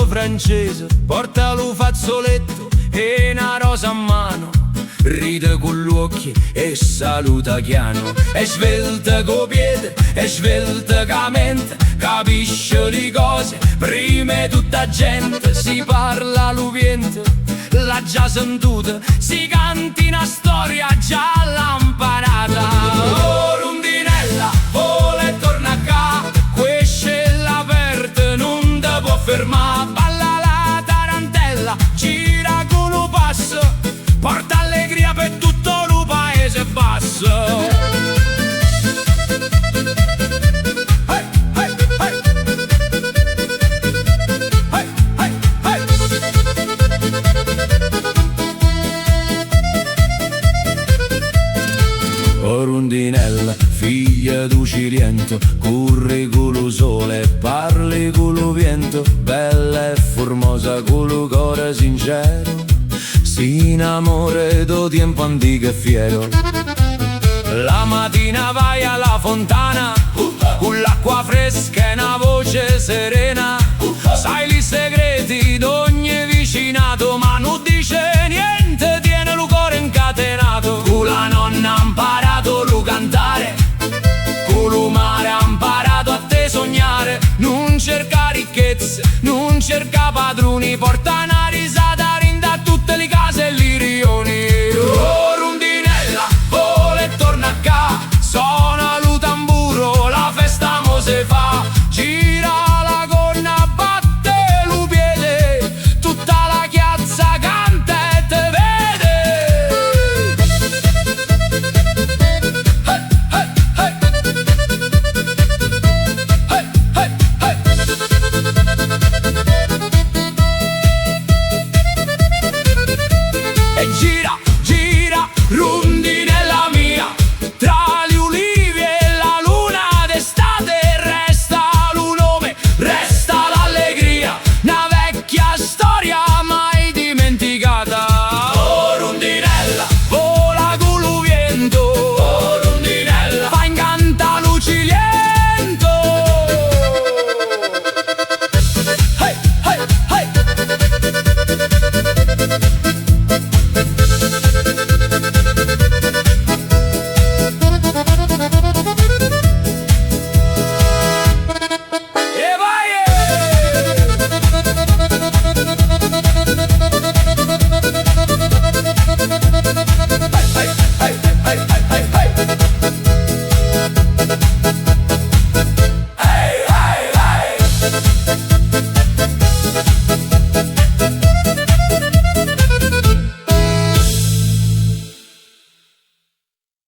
francese, porta lo fazzoletto e 'na rosa 'n mano. Ride con l'occhi e saluta chiano. È svelta co piede, è svelta ca mente, capisce le cose, prima 'e tutta gente. Si parla lo viento, l'ha già sentuta, si canti una storia già l'ha imparata. Oh, rondinella, vola e torna qua, questa aperta non te può fermare. Balla la tarantella, gira con un passo, porta allegria per tutto il paese basso. Hey, hey, hey. Hey, hey, hey. Oh rondinella, figlia du Ciliento, corri con lo sole e parli con lo vento, bella e formosa con lo cuore sincero, si innamora do tempo antico e fiero. La mattina vai alla fontana, con l'acqua fresca e una voce serena, sai i segreti d'ogni vicinato, ma non dice niente, tiene il cuore incatenato. Con la nonna ha imparato lo cantare, con lo mare ha imparato a te sognare, non cerca ricchezze, non cerca padroni, porta una.